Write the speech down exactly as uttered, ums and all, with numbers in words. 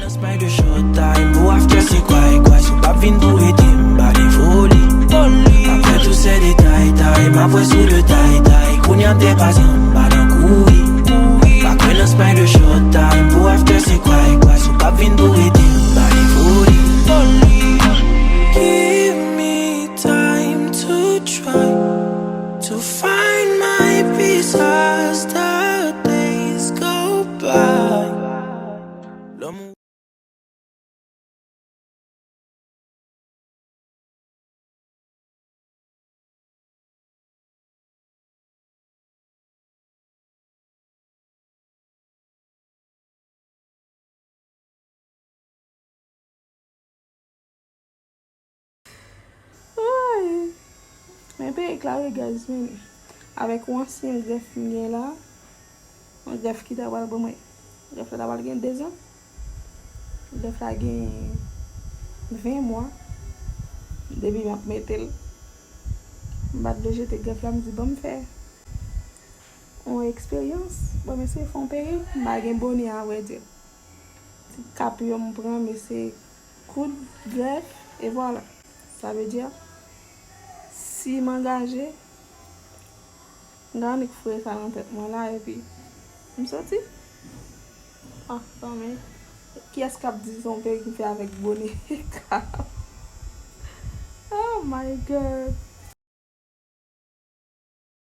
Spray de shot time pou after se kway kway. Si w p ap vin pou ede m, ba de foli. Apre tout se detay tay, m ap wè sou le tay tay. Kounye a m te pase anba nan kouri. Pa kwè nan spray de shot time pou after se kway kway. Si w p ap vin pou ede m, ba de foli. Give me time to try to find my peace as the days go by. Lanmou. Ay. Men peyi k la wi, guys, men avèk yon ansyen grèf m gen la, yon grèf ki ta pral ban mwen, grèf la ta pral gen dezan. Grèf la gen ven mwa depi m ap mete l. M pa t vle jete grèf la, m di ban m fè yon eksperyans. Bon, m eseye fè yon perik, m pa gen bone a, vrèdi. Ti kap yo m pran, m eseye koud grèf, e vwala. Sa vle di, si m angaje, m ka annik foure sa nan tèt mwen la, epi m soti. Ah, fanmi, kiyès k ap di se yon perik m fè avèk bone kap? Oh my God!